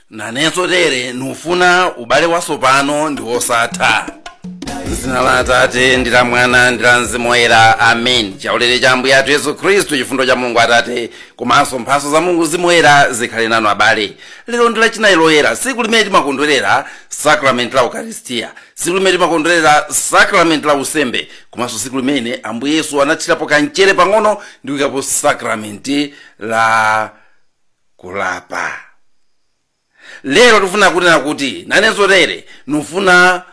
Nanenso tere nufuna ubale wasopano ndi wosatha. Mzina la Atate ndi la Mwana ndi la Mzimu Woyera, amen. Chaulere cha Ambuye athu Yesu Khristu, chifundo cha Mulungu Atate komanso mphatso za Mulungu Mzimu Woyera zikhale nanu abale. Lero ndi Lachinayi Loyera, tsiku limene timakondwerera sakramenti la Ukaristiya, tsiku limene timakondwerera sakramenti la unsembe, komanso tsiku limene Ambuye Yesu anathirapo kamchere pang'ono ndi kuyikapo sakramenti la kulapa. Lero tifuna kunena kuti nanenso tere nufuna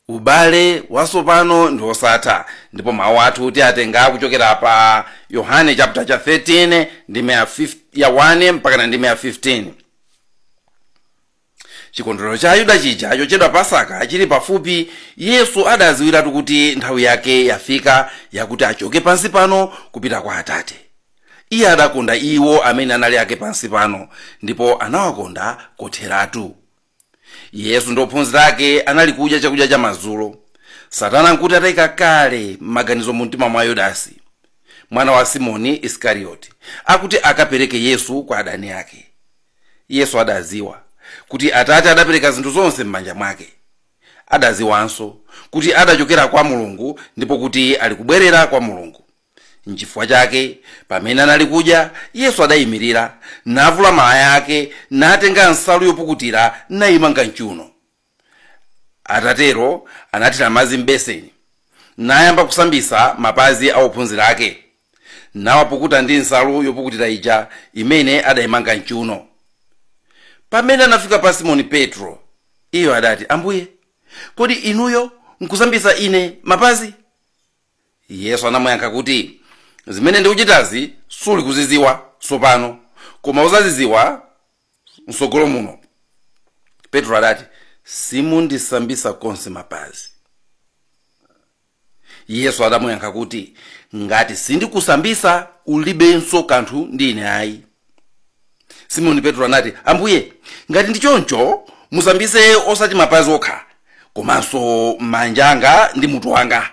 ubale wasopano ndi wosatha, ndipo mawu athu tiatenga kuchokera pa Yohane chapter cha 13 ndime ya 1 mpaka na ndime ya 15. Chikondwerero cha Ayuda chija chochedwa Pasaka chili pafupi, Yesu adadziwiratu kuti nthawi yake yafika yakuti achoke pansi pano kupita kwa Atate. Iye adakonda iwo amene anali ake pansi pano, ndipo anawakonda kotheratu. Yesu ndi ophunzira ake anali kudya chakudya cha madzulo. Satana nkuti atayika kale maganizo mu mtima mwa Yudasi, mwana wa Simoni Isikarioti, akuti akapereke Yesu kwa adani ake. Yesu adadziwa kuti Atate adapereka zinthu zonse m'manja mwake. Adadziwanso kuti adachokera kwa Mulungu ndipo kuti ali kubwerera kwa Mulungu. Nchifukwa chake pamene anali kudya, Yesu adayimirira, navula malaya ake, natenga nsalu yopukutira nayimanga mchuno. Atatero anathira madzi m'beseni, nayamba kusambisa mapazi a ophunzira ake, nawapukuta ndi nsalu yopukutira ija imene adayimanga mchuno. Pamene anafika pa Simoni Petro, iyo adati, Ambuye, kodi inuyo nkusambisa ine mapazi? Yesu anamuyankha kuti, zimene ndikuchitazi suli kuziziwa tsopano, koma uzaziziwa msogolo muno. Petro adati, simundisambisa konse mapazi. Yesu adamuyankha kuti, ngati sindikusambisa ulibenso kanthu ndi ine ayi. Simoni Petro anati, Ambuye, ngati ndi choncho musambise osati mapazi okha, komanso manja anga ndi mutu wanga.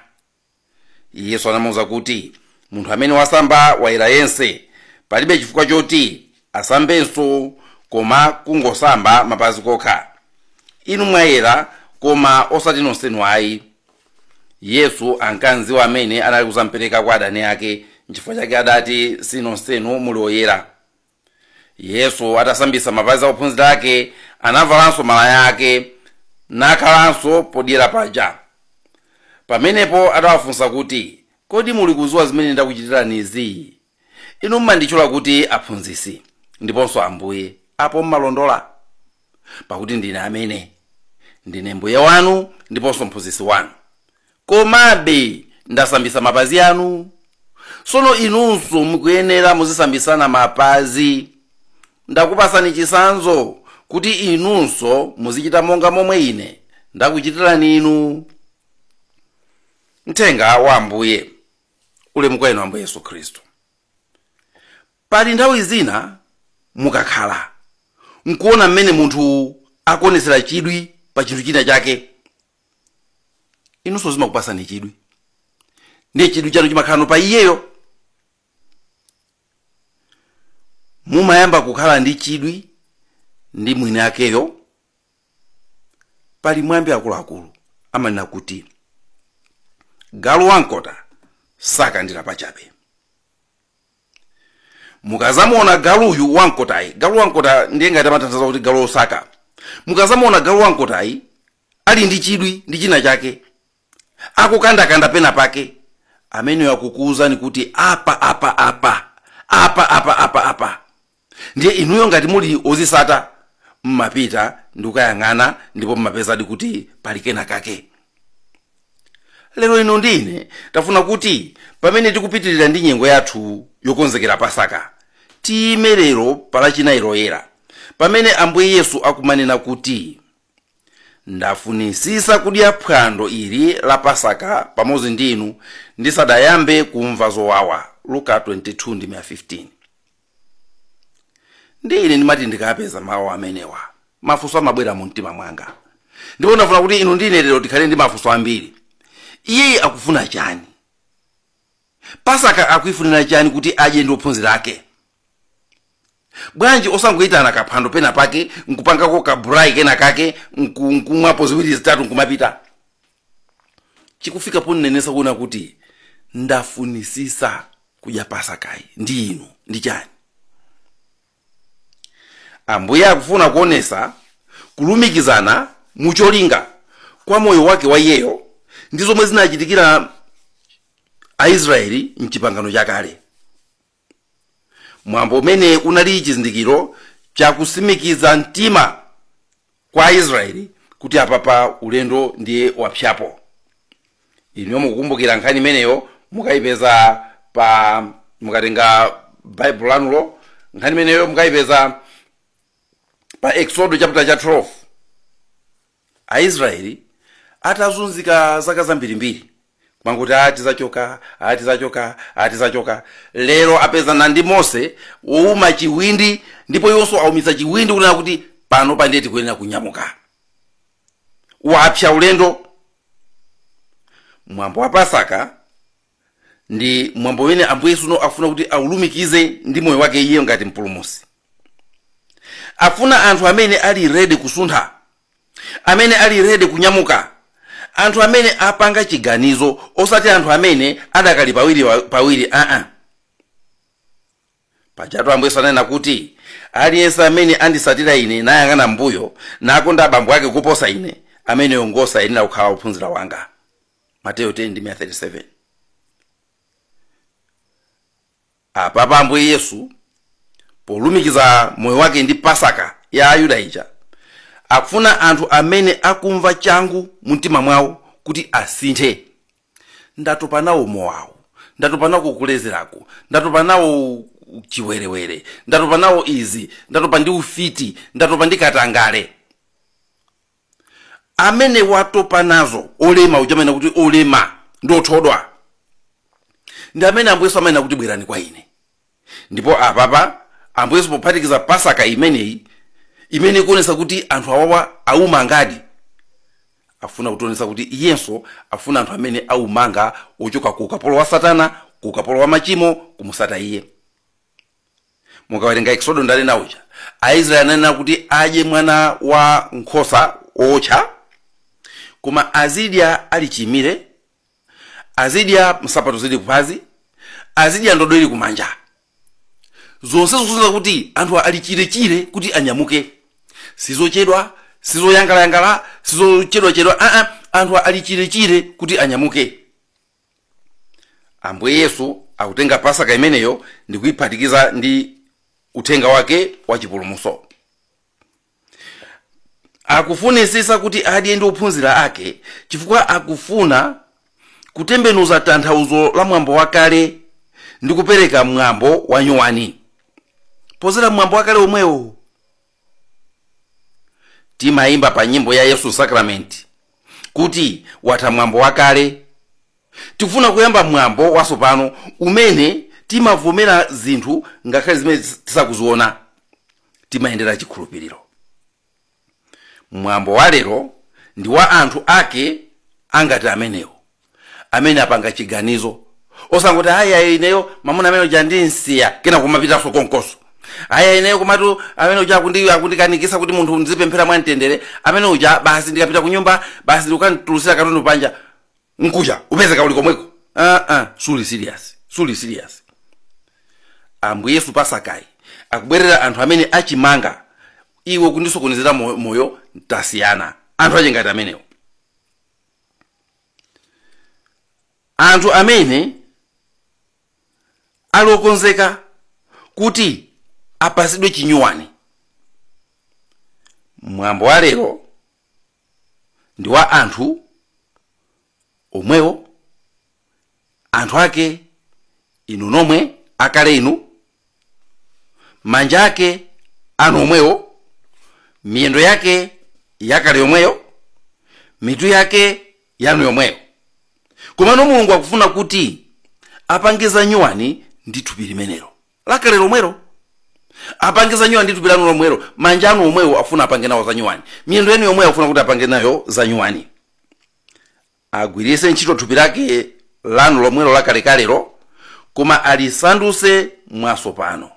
Yesu anamuwuza kuti, munthu amene wasamba wayera yense, palibe chifukwa choti asambenso, koma kungosamba mapazi kokha. Inu mwayera, koma osati nonsenu ayi. Yesu ankadziwa amene anali kuzampereka kwa adani ake, nchifukwa chake adati, si nonsenu muli oyera. Yesu atasambisa mapazi a ophunzira ake, anavalanso malaya ake, nakhalanso podyera paja. Pamenepo adawafunsa kuti, kodi muli kuziwa zimene ndakuchitiranizi? Inu mmanditchula kuti aphunzitsi ndiponso Ambuye, apo mmalondola, pakuti ndine amene ndine Mbuye wanu ndiponso mphunzitsi wanu. Komabe ndasambisa mapazi anu. Sono inunso mukuyenera muzisambisana mapazi. Ndakupasani chitsanzo kuti inunso muzichita monga momwe ine ndakuchitirani inu. Mthenga wa Ambuye. Ulemu kwa inu Ambuye Yesu Khristu. Pali nthawi zina mukakhala nkuona mmene munthu akuonetsera chidwi pa chinthu china chake, inunso zimakupasani chidwi, ndiye chidwi chanu chimakhala pa iyeyo. Mumayamba kukhala ndi chidwi ndi mwini akeyo. Pali mwambi akuluakulu amanena kuti galu wankota sakandira pachabe. Mukazamuona galuyu wankotayi, galu wankota ndiye ngati amatanthauza kuti galu osaka. Mukazamuona galu wankotayi ali ndi chidwi ndi china chake, akukandakanda pena pake, ameneyo akukuwuzani kuti apa apa apa apa apa apa apa. Ndiye inuyo ngati muli ozisata mmapita ndi kukayang'ana, ndipo mmapezadi kuti pali kena kake. Lero inu ndi ine tafuna kuti pamene tikupitirira ndi nyengo yathu yokonzekera Pasaka, tiyime lero pa Lachinayi Loyera, pamene Ambuye Yesu akumanena kuti, ndafunisisa kudya phwando ili la Pasaka pamodzi ndi inu ndisadayambe kumva zowawa. Luka 22 ndime ya 15. Ndi ine ndimati ndikapeza mawu amenewa, mafunso amabwera mu mtima mwanga, ndipo ndafuna kuti inu ndi ine lero tikhale ndi mafunso ambiri. Iye akufuna chani? Pasaka akuifunira chani kuti adye ndi ophunzira ake? Bwanji osangoyitana kaphwando pena pake nkupangako kabrayi kena kake nkumwapo ziwiri zitatu nkumapita? Chikufika ponenesa kuona kuti ndafunisisa kudya pasakayi ndi inu ndi chani? Ambuye akufuna kuonesa kulumikizana mucholinga kwa moyo wake wa iyeyo ndi zomwe zinachitikira Aisraeli mchipangano chakale. Mwambo umene unali chizindikiro chakusimikiza mtima kwa Aisraeli kuti apapa ulendo ndiye wapsyapo. Inu mukukumbukira nkhani imeneyo, mukayipeza pa, mukatenga Baibulo lanulo, nkhani imeneyo mukayipeza pa Exodo chapter cha 12. Aisraeli atazunzika zaka zambirimbiri kumanguti ati zachoka, ati zachoka, ati zachoka, lero apezana ndi Mose wouma chiwindi, ndipo iwonso aumitsa chiwindi kunena kuti pano pandiye tikuyenera kunyamuka, wapsya ulendo. Mwambo wa Pasaka ndi mwambo umene Ambuye Yesu afuna kuti aulumikize ndi moyo wake iye ngati mpulumutsi. Afuna anthu amene ali ready kusuntha, amene ali ready kunyamuka, anthu amene apanga chiganizo, osati anthu amene adakali pawiri pawiri. Pajatu Ambuye Yesu ananena kuti aliyense amene andisatira ine nayang'ana mbuyo nakonda abambo ake kuposa ine, ameneyo ngosayenera kukhala wophunzira wanga. Mateyu 10:37. Apapa Ambuye Yesu polumikiza moyo wake ndi Pasaka ya Ayuda ija, akufuna anthu amene akumva changu mu mtima mwawo kuti asinthe. Ndatopa nawo mowawo, ndatopa nawo kukulezerako, ndatopa nawo chiwerewere, ndatopa nawo izi, ndatopa ndi ufiti, ndatopa ndi katangale. Amene watopa nazo, olema uja amene kuti olema ndi othodwa, ndi amene Ambuye Yesu amene akuti bwerani kwa ine. Ndipo apapa Ambuye Yesu pophatikiza Pasaka imeneyi, imene ikuonesa kuti anthu awawa aumangadi, afuna kutionesa kuti iyenso afuna anthu amene aumanga ochoka ku ukapolo wa Satana, ku ukapolo wa machimo, kumusata iye. Mukawerenga Exodo ndanena uja, Aisraeli ananena kuti adye mwana wa nkhosa wotcha, koma azidya ali chimire, azidya nsapato zili kuphazi, azidya ndodo ili kumanja. Zonse zikusonyeza kuti anthu ali chirechire kuti anyamuke, sizochedwa, sizoyangalayangala, sizochedwachedwa, anthu ali chirechire kuti anyamuke. Ambuye Yesu akutenga Pasaka imeneyo ndi kuyiphatikiza ndi uthenga wake wa chipulumutso. Akufunisisa kuti adye ndi ophunzira ake chifukwa akufuna kutembenuza tanthauzo la mwambo wakale ndi kupereka mwambo wa nyuwani pozera mwambo wakale omwewo. Timayimba pa nyimbo ya Yesu Sacrament kuti watha mwambo wakale, tikufuna kuyamba mwambo watsopano umene timavomera zinthu ngakhale zimene tisakuziona, timayendera chikhulupiriro. Mwambo wa lero ndi wa anthu ake angati amenewo amene apanga chiganizo, osangoti aya ineyo mamuna amene uja ndinsiya kena kumapitanso konkoso, aya ineyo komatu amene uja akundikanikisa kuti munthu ndizipemphera mwamtendere, amene uja basi ndikapita ku nyumba basi ndikukantulutsira katundu panja nkuja upezeka uli komweko. Suli serious, suli serious. Ambuye Yesu Pasakayi akubwerera anthu amene achimanga, iwe kundisokonezera moyo tasiyana. Anthu ache ngati amenewo, anthu amene ali okonzeka kuti apasidwe chinyuwani. Mwambo wa lero ndi wa anthu omwewo, anthu ake inu nomwe akale inu, manja ake anu omwewo, miyendo yake yakale yomweyo, mitu yake yanu yomweyo. Komano Mulungu akufuna kuti apange za nyuwani ndi thupi limenelo lakale lomwelo, apange za nyuwani ndi thupi lanu lomwelo, manja anu omwewo afuna apange nawo za nyuwani, miyendo yanu yomweyo afuna kuti apange nayo za nyuwani. Agwiritse ntchito thupi lake lanu lomwelo lakalekalelo, koma alisanduse mwatsopano.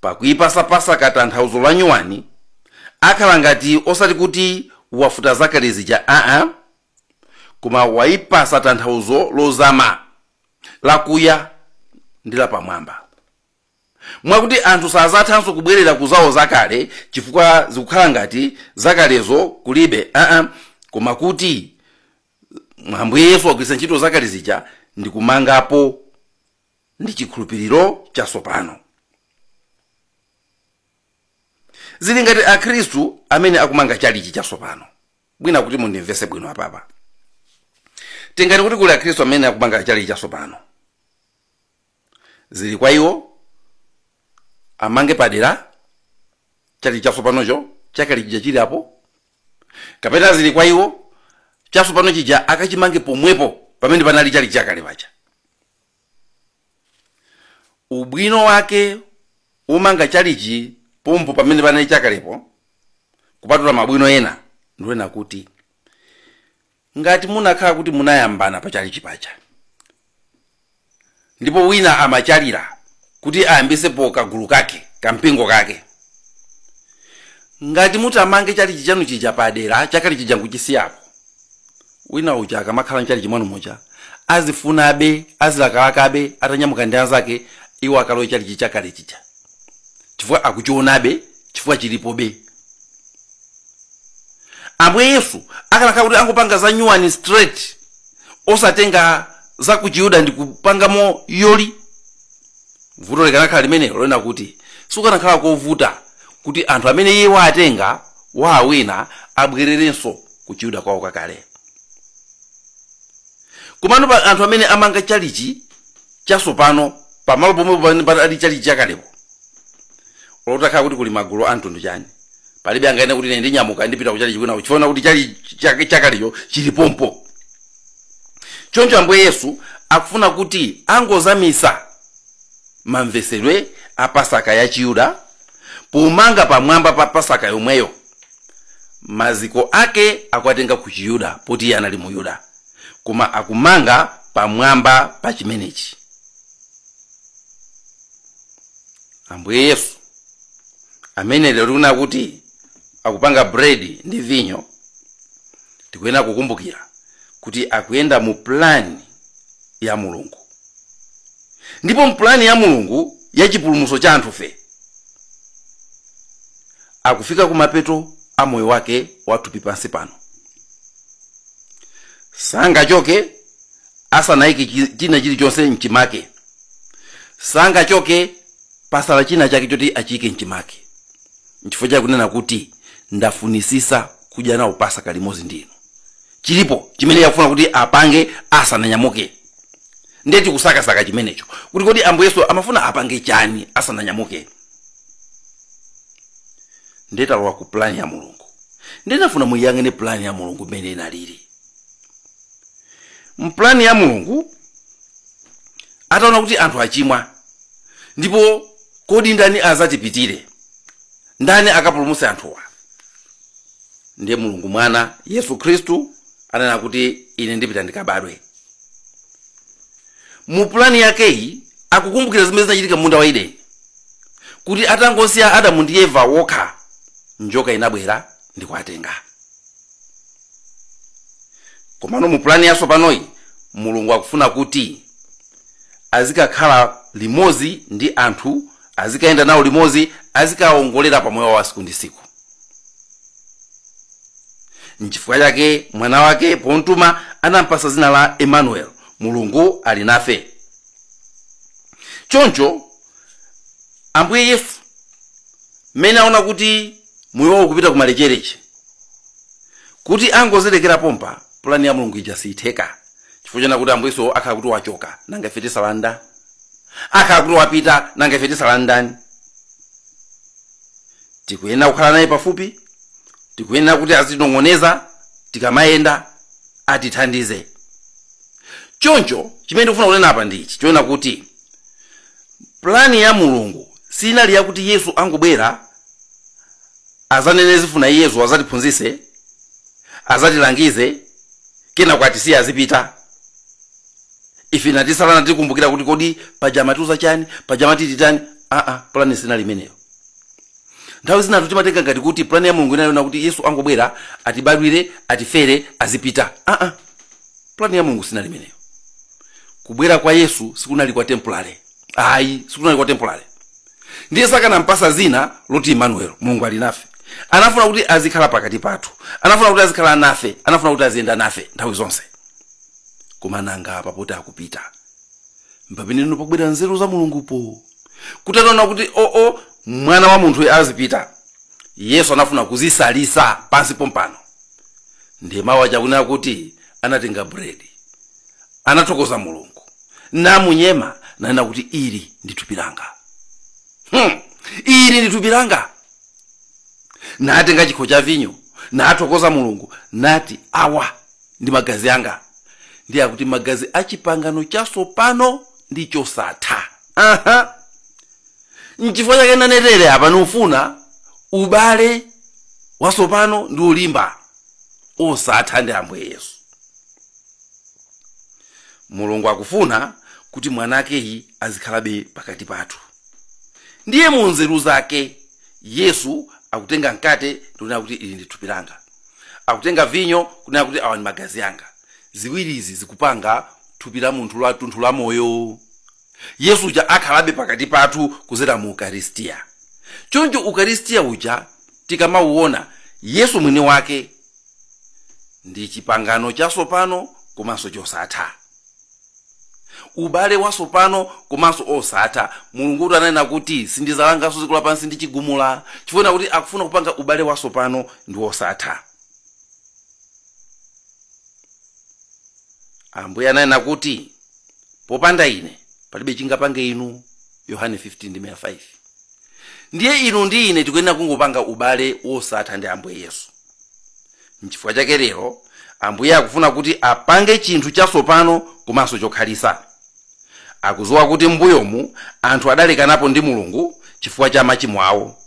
Pakuipasa Pasaka tanthauzo la nyuwani, akhala ngati osati kuti wafuta zakale zija aa, koma waipasa tanthauzo lozama, lakuya ndi lapamwamba, mwakuti anthu sazathanso kubwerera ku zawo zakale chifukwa zikukhala ngati zakalezo kulibe aa, koma kuti Ambuye Yesu wagwiritsa ntchito zakale zija ndi kumangapo ndi chikhulupiriro chatsopano. Zili ngati akhristu amene akumanga chalichi chatsopano. Bwina kuti mundimvese bwino apapa. Tingati kuti kuli akhristu amene akumanga chalichi chatsopano, zili kwa iwo amange padera chalichi chatsopanocho, chakale chija chili apo, kapena zili kwa iwo chatsopano chija akachimange pomwepo pamene panali chalichi chakale paja. Ubwino wake umanga chalichi pompo pamene panali chakalepo, kupatula mabwino ena, ndiwena kuti ngati munakhala kuti munayambana pa chalichi paja ndipo wina amachalira kuti ayambisepo kagulu kake, kampingo kake, ngati mutamange chalichi chanu chija padera, chakale chija nkuchisiyapo, wina uja akamakhala mchalichi mwanu muja azifunabe, azilakalakabe, atanyamuka ndi anzake, iwo akalowe chalichi chakale chija chifukwa akuchionabe, chifukwa chilipobe. Ambuye Yesu akanakhala kuti angopanga za nyuwani straight, osatenga za ku Chiyuda ndi kupangamo yoli, vuto likanakhala limenelo lona kuti sukanakhala kovuta kuti anthu amene iye waatenga waawina abwererenso ku Chiyuda kwawo kakale. Komano pa anthu amene amanga chalichi chatsopano pamalo pomwe pamene panali chalichi chakalepo, olotakhala kuti kuli magulu a mtundu chani, palibe angaene kuti ine ndinyamuka ndipita ku chalichi kwina, chifukwa kuti chalichi chakalecho chili pompo. Choncho Ambuye Yesu akufuna kuti angozamisa mamvesedwe a Pasaka ya Chiyuda pomanga pamwamba pa Pasaka yomweyo. Maziko ake akuatenga ku Chiyuda poti iye anali Muyuda, koma akumanga pamwamba pa chimenechi. Ambuye Yesu amene lero tikunena kuti akupanga bread ndi vinyo, tikuyenera kukumbukira kuti akuyenda mu plani ya Mulungu, ndipo mu plani ya Mulungu ya chipulumutso cha anthufe akufika kumapeto a moyo wake wathupi pansi pano. Sangachoke asanayike china chilichonse mchimake, sangachoke pasala china chake choti achiyike mchimake. Nchifukwa chake kunena kuti ndafunisisa kudya nawo Pasaka limodzi ndinu. Chilipo chimene yakufuna kuti apange asananyamuke. Ndiye tikusakasaka chimenecho kuti kodi Ambuye Yesu amafuna apange chani asananyamuke. Ndiye talowa ku plani ya Mulungu. Ndiye ndafuna muyang'ane plani ya Mulungu mmene inalili. Mplani ya Mulungu ataona kuti anthu achimwa, ndipo kodi ndani azatipitire, ndani akapulumutse anthuwa, ndiye Mulungu Mwana Yesu Khristu anena kuti ine ndipita ndikabadwe. Mu plani yakeyi akukumbukira zimene zinachitika munda wa Edeni, kuti atangosiya Adamu ndi Eva wokha, njoka inabwera ndi kuwatenga. Komano mu plani yatsopanoyi Mulungu akufuna kuti azikakhala limodzi ndi anthu, azikayenda nawo limodzi, azikawongolera pamoyo wa siku ndi siku. Nchifukwa chake mwana wake pontuma anampasa zina la Emmanuel, Mulungu ali nafe. Choncho Ambuye Yesu mmene aona kuti moyo wawo kupita kumalechereche, kuti angozelekera pompa, plani ya Mulungu ija siyitheka, chifukwa chena kuti Ambuye Yesu akhala kuti wachoka, nanga ife tisalanda, akhala kuti wapita, nanga ife tisalandani. Tikuyenera kukhala naye pafupi, tikuyenera kuti azitinong'oneza tikamayenda, atithandize. Choncho chimene ndikufuna kunena apa ndi ichi, choona kuti plani ya Mulungu sinali yakuti Yesu angobwera azanene zifuna Yesu, azatiphunzitse, azatilangize, kenako atisiye azipita. Ife natisalana tikumbukira kuti kodi paja amatiuza chani, paja amatiti tani. Aa, plani sinali imeneyo. Nthawi zinatu timatenga ngati kuti plani ya Mulungu inali kuti Yesu angobwera, atibadwire, atifere, azipita. Aa, plani ya Mulungu sinali imeneyo. Kubwera kwa Yesu sikunali kwa temporary ayi, sikunali kwa temporary. Ndiye sakanampasa zina loti Emmanuel, Mulungu ali nafe. Anafuna kuti azikhala pakati pathu, anafuna kuti azikhala nafe, anafuna kuti aziyenda nafe nthawi zonse. Koma nanga apa poti akupita, mpamene pakubwera nzeru za Mulungupo, kuti ataona kuti oo mwana wa munthu azipita, Yesu anafuna kuzisalisa pansi pompano. Ndiye mawu achakunena kuti anatenga bredi, anathokoza Mulungu, namunyema, nanena kuti ili ndi thupi langa. Ili ndi thupi langa. Natenga chikho cha vinyo, nathokoza Mulungu, nati awa ndi magazi anga. Ndiye akuti magazi a chipangano chatsopano ndi chosatha. Aha, nchifukwa chake nanetere apa nufuna ubale watsopano ndi ulimba osatha ndi Ambuye Yesu. Mulungu akufuna kuti mwanakeyi azikhalabe pakati pathu. Ndiye mu nzeru zake Yesu akutenga mkate ndikunena kuti ili ndi thupi langa, akutenga vinyo kunena kuti awa ndi magazi anga. Ziwiri izi zikupanga thupi la munthu la tunthu la moyo. Yesu uja akhalabe pakati pathu kuzera mu Ukaristiya. Choncho Ukaristiya uja tikamauona, Yesu mwini wake ndi chipangano chatsopano komanso chosatha, ubale watsopano komanso osatha. Mulungu kuti ananena kuti sindizalanganso dziko lapansi ndi chigumula, chifukwa kuti akufuna kupanga ubale watsopano ndi osatha. Ambuye ananena kuti popanda ine palibe chingapange inu, Yohane 15:5. Ndiye inu ndi ine tikuyenera kungopanga ubale wosatha ndi Ambuye Yesu. Nchifukwa chake lero Ambuye akufuna kuti apange chinthu chatsopano komanso chokhalisa. Akudziwa kuti m'mbuyomu anthu adalekanapo ndi Mulungu chifukwa cha machimo awo.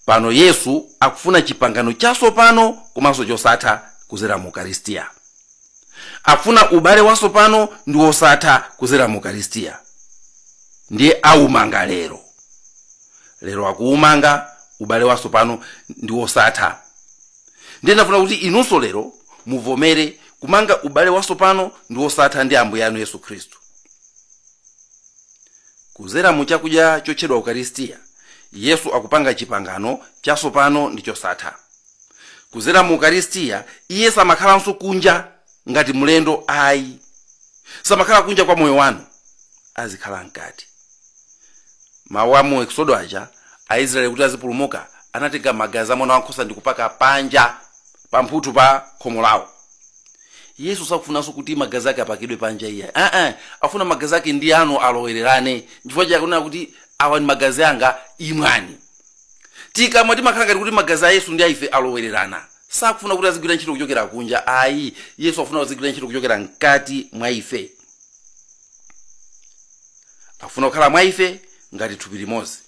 Pano Yesu akufuna chipangano chatsopano komanso chosatha kuzera mu Ukaristiya. Akufuna ubale watsopano ndi wosatha kuzera mu Ukaristiya. Ndiye aumanga lero. Lero akuumanga ubale watsopano ndi wosatha. Ndiye ndafuna kuti inunso lero muvomere kumanga ubale watsopano ndi wosatha ndi Ambuye anu Yesu Khristu. Kuzera mu chakudya chotchedwa Ukaristiya, Yesu akupanga chipangano chatsopano ndi chosatha. Kuzera mu Ukaristiya, iye samakhalanso kunja ngati mlendo ayi. Samakhala kunja kwa moyo wanu, azikhala mkati. Mawu a mu Eksodo aja, Aisraeli kuti azipulumuka, anatenga magazi a mwana wankhosa ndi kupaka panja pamphuthu pa khomo lawo. Yesu sakufunanso kuti magazi ake apakidwe panja iye. Afuna magazi ake ndi anu alowererane. Chifukwa chake akunena kuti awa ndi magazi anga, imwani. Tikamwa timakhala ngati kuti magazi a Yesu ndi aife alowererana. Sakufuna kuti azigwira ntchito kuchokera kunja ayi. Yesu afuna azigwira ntchito kuchokera mkati mwa ife. Afuna kukhala mwa ife ngati thupi limodzi.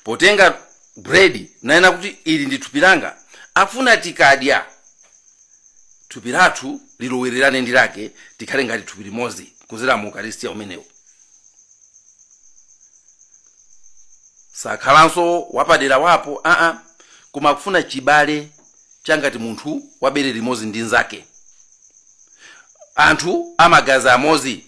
Potenga bredi nanena kuti ili ndi thupi langa, afuna tikadya thupi lathu lilowererane ndi lake, tikhale ngati thupi limodzi kuzera mu Ukaristiya umenewo. Sakhalanso wapadera wapo, koma akufuna chibale changati munthu wabere limodzi ndi nzake, anthu amagazi amodzi.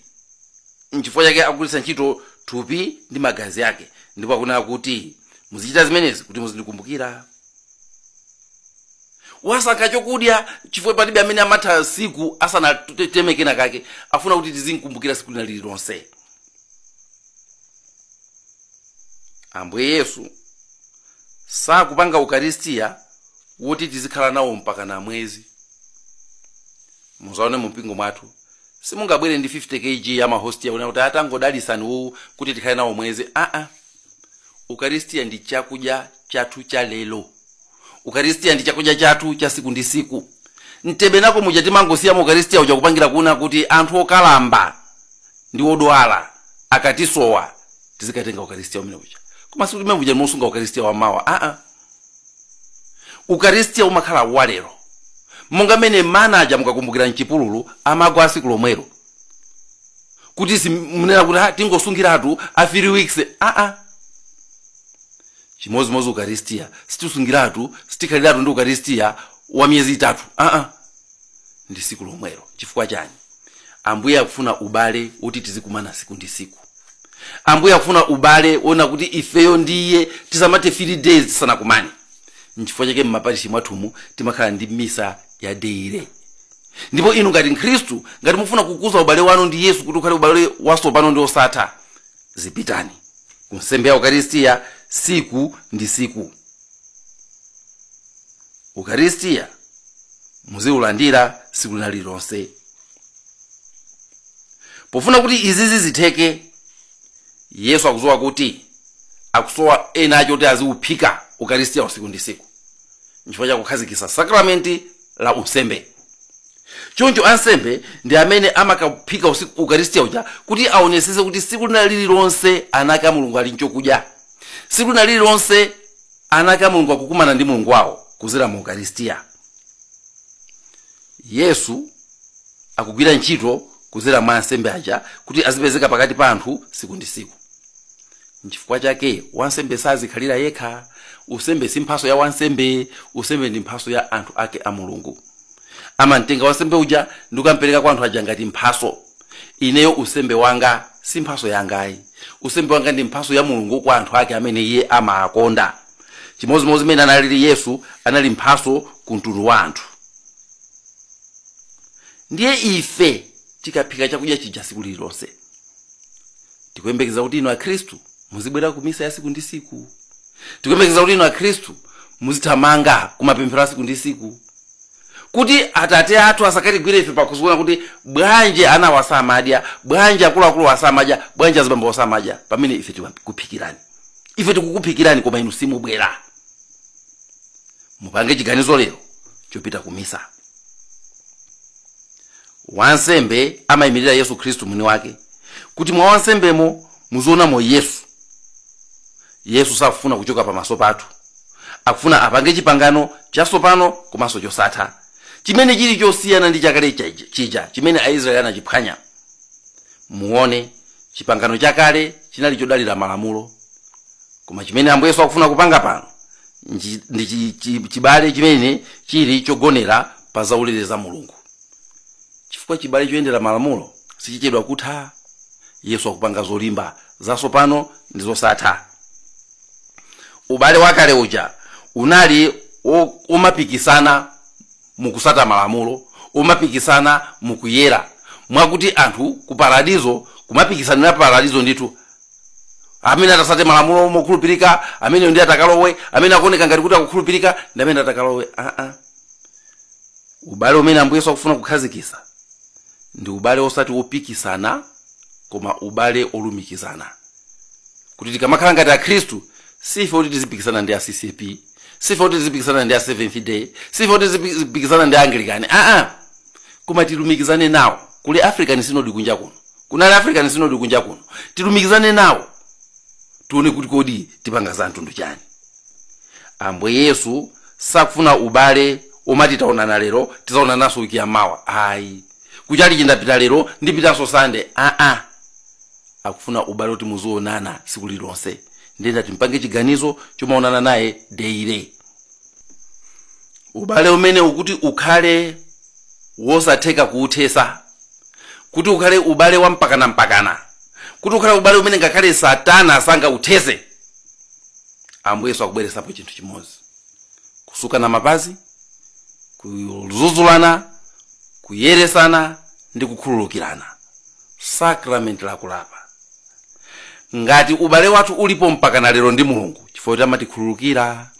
Nchifukwa chake akugwiritsa ntchito thupi ndi magazi ake, ndipo akunena kuti muzichita zimenezi kuti muzindikumbukira. Wasankha chokudya chifukwa palibe amene amatha siku asanateme kena kake. Afuna kuti tizinkumbukira siku lina lililonse. Ambuye Yesu sakupanga Ukaristiya woti tizikhala nawo mpaka na mwezi. Muzaone mu mpingo mwathu simungabwere ndi 50 kg ya mahostiya kunena kuti atangodalisani uwu kuti tikhale nawo mwezi. Ukaristiya ndi chakudya chathu cha lero. Ukaristiya ndi chakudya chathu cha siku ndi siku. Mtebe nako muja timangosiya mu Ukaristiya uja kupangira kuna kuti anthu okalamba ndi odwala akatisowa tizikatenga Ukaristiya umene uja. Koma sikuti mmene muja musunga Ukaristiya wamawa. Ukaristiya umakhala walero. Monga mmene mana aja mukakumbukira mchipululu amagwa siku lomwelo. Kuti munena kuti tingosungiratu a 3 weeks. Chimozimozi ukaristiya sitisungiratu, sitikhaliratu ndi ukaristiya wa miyezi 3. Ndi siku lomwelo. Chifukwa chani? Ambuye akufuna ubale woti tizikumana siku ndi siku. Ambuye akufuna ubale wona kuti ifeyo ndiye tisamate 3 days tisanakumane. Nchifukwa chake mmaparishi mwathumu timakhala ndi misa ya daily. Ndipo inu ngati Mkhristu, ngati mufuna kukuza ubale wanu ndi Yesu kuti ukhale ubale watsopano ndi osatha, zipitani ku nsembe ya ukaristiya siku ndi siku. Ukaristiya muziulandira siku lina lililonse. Pofuna kuti izizi zitheke, Yesu akuzowa kuti akusowa ena acho kuti aziuphika ukaristiya usiku ndi siku, nchifukwa chakukhazikitsa sakramenti la unsembe. Choncho ansembe ndi amene amakaphika usiku ukaristiya uja kuti aonesese kuti siku lina lililonse anaka Mulungu ali nchokudya, siku lina lililonse anaka Mulungu akukumana ndi Mulungu wawo kuzera mu ukaristiya. Yesu akugwira ntchito kuzera mwa ansembe aja kuti azipezeka pakati pa anthu siku ndi siku. Nchifukwa chake wansembe sazikhalira yekha. Usembe si mphaso ya wansembe, usembe ndi mphaso ya anthu ake a Mulungu. Amamtenga wansembe uja ndi kukampereka kwa anthu aja ngati mphaso. Ineyo usembe wanga si mphaso yangayi, usembe wanga ndi mphaso ya Mulungu kwa anthu ake amene iye amakonda. Chimozimozi mmene analili Yesu anali mphaso ku mtundu wa anthu. Ndiye ife tikaphika chakudya chija siku lililonse, tikuyembekeza kuti inu Akhristu muzibwera ku misa ya siku ndi siku. Tikuyembekeza kuti inu Akhristu muzithamanga kumapemphero a siku ndi siku, kuti atate athu asakatigwire ife pakuziona kuti bwanji ana wasamadya, bwanji akuluakulu wasamadya, bwanji azibambo wasamadya, pamene ife tikuphikirani. Ife tikukuphikirani koma inu simubwera. Mupange chiganizo lero chopita ku misa. Wansembe amayimirira Yesu Khristu mwini wake, kuti mwa wansembemo muzionamo Yesu. Yesu sakufuna kuchoka pamaso pathu, akufuna apange chipangano chatsopano komanso chosatha, chimene chili chosiyana ndi chakale chija chimene Aisraeli anachiphwanya. Muone, chipangano chakale chinali chodalira malamulo, koma chimene Ambuye Yesu akufuna kupanga pano ndi chibale chimene chili chogonera pa zaulere za Mulungu. Chifukwa chibale choyendera malamulo sichichedwa kutha. Yesu akupanga zolimba zatsopano ndi zosatha. Ubale wakale uja unali umapikisana mukusata malamulo, umapikisana mukuyera, mwakuti anthu ku paradizo kumapikisanira paradizo ndithu. Amene atasate malamulo mokhulupirika, amene ndi atakalowe, amene akuoneka ngati kuti akukhulupirika ndi amene atakalowe. Ubale umene Ambuye Yesu akufuna kukhazikitsa ndi ubale osati wopikisana, koma ubale olumikizana, kuti tikamakhala ngati Akhristu sife kuti tizipikisana ndi a CCP, sife kuti tizipikisana ndi a Seventh Day, sife kuti tizipikisana ndi Anglican, koma tilumikizane nawo. Kuli African Synod kunja kuno, kunali African Synod kunja kuno, tilumikizane nawo tione kuti kodi tipanga za mtundu chani. Ambuye Yesu sakufuna ubale omati taonana lero tizaonananso wiki yamawa, ayi. Kuchali chindapita lero ndipitanso Sunday, Akufuna ubale kuti muzionana siku lililonse. Ndiye timpange chiganizo chomaonana naye daily. Ubale umene ukuti ukhale wosatheka kuuthesa, kuti ukhale ubale wa mpakana-mpakana, kuti ukhale ubale umene ngakhale Satana sangauthese. Ambuye Yesu akubweresapo chinthu chimodzi: kusukana mapazi, kuzuzulana, kuyeresana ndi kukhululukirana, sacrament lakulapa. Ngati ubale wathu ulipo mpakana lero ndi Mulungu, chifukwa kuti amatikhululukira.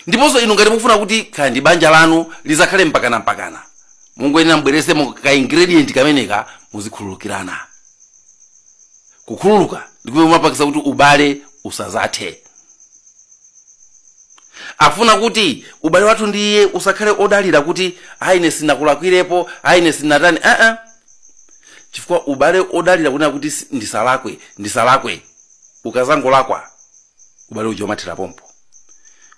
Ndiponso inu ngati mukufuna kuti kaya ndi banja lanu lizakhale mpakana-mpakana, mungoyenera mubweresemo ka ingredient kameneka, muzikhululukirana. Kukhululuka ndikume mumapangisa kuti ubale usazathe. Afuna kuti ubale wathu ndi iye usakhale odalira kuti ayi ine sinakulakwirepo, ayi ine sinatani, Chifukwa ubale odalira kunena kuti ndisalakwe, ndisalakwe, ukazangolakwa ubale uja umathera pompo.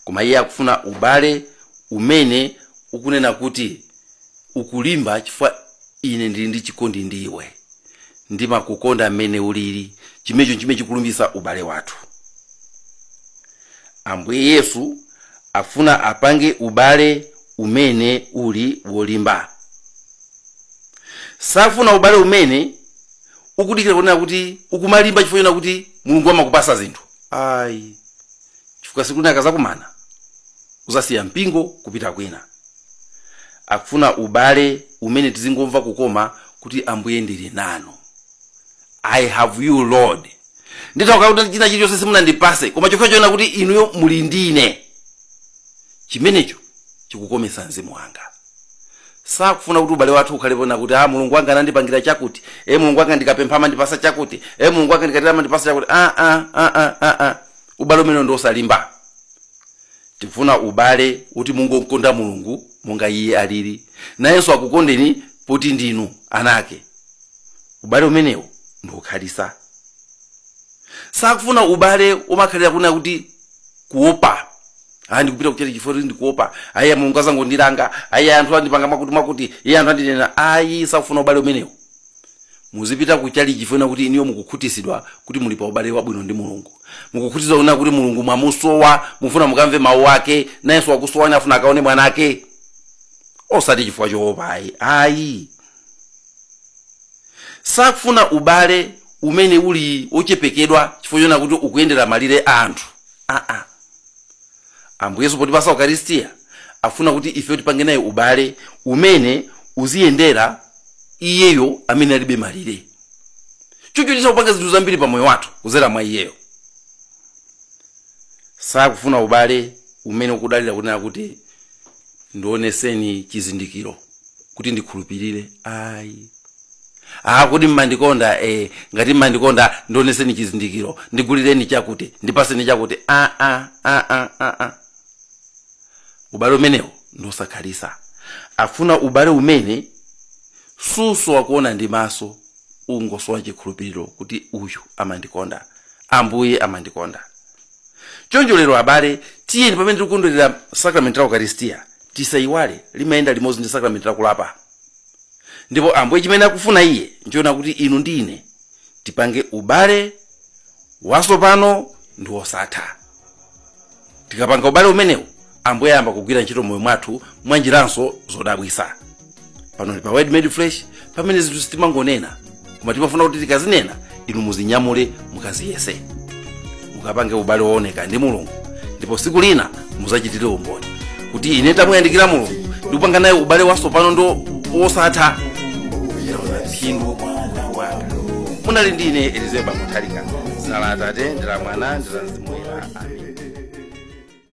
Koma iye akufuna ubale umene ukunena kuti ukulimba, chifukwa ine ndili ndi chikondi ndi iwe, ndimakukonda mmene ulili. Chimecho chimene chikulumbisa ubale wathu. Ambuye Yesu afuna apange ubale umene uli wolimba. Safuna ubale umene ukudikira kunena kuti ukumalimba chifukwa kuti Mulungu amakupasa zinthu. Ayi, chifukwa siku lina akazakumana uzasiya mpingo kupita kwina. Akufuna ubale umene tizingomva kukoma kuti Ambuye ndili nanu, I have you Lord. Nditauka kuti china chilichonse simunandipase, koma chokha choona kuti inuyo muli ndine, chimenecho chikukomesa mzimu wanga. Sakufuna kuti ubale wathu ukhalepo kuti Mulungu wanga anandipangira chakuti, Mulungu wanga ndikapempha amandipasa chakuti, Mulungu wanga ndikatera amandipasa chakuti. Ubale umene ndi osalimba. Tikufuna ubale kuti mungokonda Mulungu monga iye alili, nayenso akukondeni poti ndinu anake. Ubale umenewo ndi wokhalisa. Sakufuna ubale umakhalira kuna kuti kuopa, ndikupita kuchera chifukwa kuti ndikuopa, ayi Mulungu azangondilanga, ayi anthu andipanga mwakuti mwakuti, iye anthu andinena. Ayi, sakufuna ubale umenewo. Muzipita kuchali chifukwa kuti iniyo mukukhutisidwa kuti muli pa ubale wabwino ndi Mulungu, mukukhutizidwa kuti Mulungu mwamusowa, mufuna mukamve mawu ake, nayenso wakusowa afuna akaone mwana ake, osati chifukwa choopa. Ayi, ayi. Sakufuna ubale umene uli ochepekedwa chifukwa chona kuti ukuyendera malire a anthu. Ambuye Yesu potipasa Ukaristiya afuna kuti ife tipange naye ubale umene uziyendera iyeyo amene alibe malire. Choncho tisakupanga zinthu zambiri pa moyo wathu kuzera mwa iyeyo. Sakufuna ubale umene ukudalira kunena kuti ndioneseni chizindikiro kuti ndikhulupirire. Ayi, kuti mmandikonda, ngati mmandikonda ndioneseni chizindikiro, ndigulireni chakuti, ndipaseni chakuti. Ubale umenewo ndosakhalisa. Afuna ubale umene susowa kuona ndi maso, ungosowa chikhulupiriro kuti uyu amandikonda, Ambuye amandikonda. Choncho lero abale, tiyeni pamene tikukondwerera sakramenti la Ukaristiya tisayiwale limayenda limodzi ndi sakramenti la kulapa. Ndipo Ambuye chimene akufuna iye nchiona kuti inu ndi ine tipange ubale watsopano ndi wosatha. Tikapanga ubale umenewu, Ambuye ayamba kugwira ntchito moyo mwathu mwanjiranso zodabwisa. Pano ndi pa Word Made Flesh, pamene zinthu sitimangonena, koma timafuna kuti tikazinena inu muzinyamule, mukaziyese, mukapange ubale wooneka ndi Mulungu, ndipo siku lina muzachitire umboni kuti ine tamuyandikira Mulungu ndikupanga naye ubale watsopano ndi wosatha. Ndaona phindu wanga. Munali ndine Elizeba Mutharika. Zina la Atate ndi la Mwana ndi la Mzimu Woyera. Amen.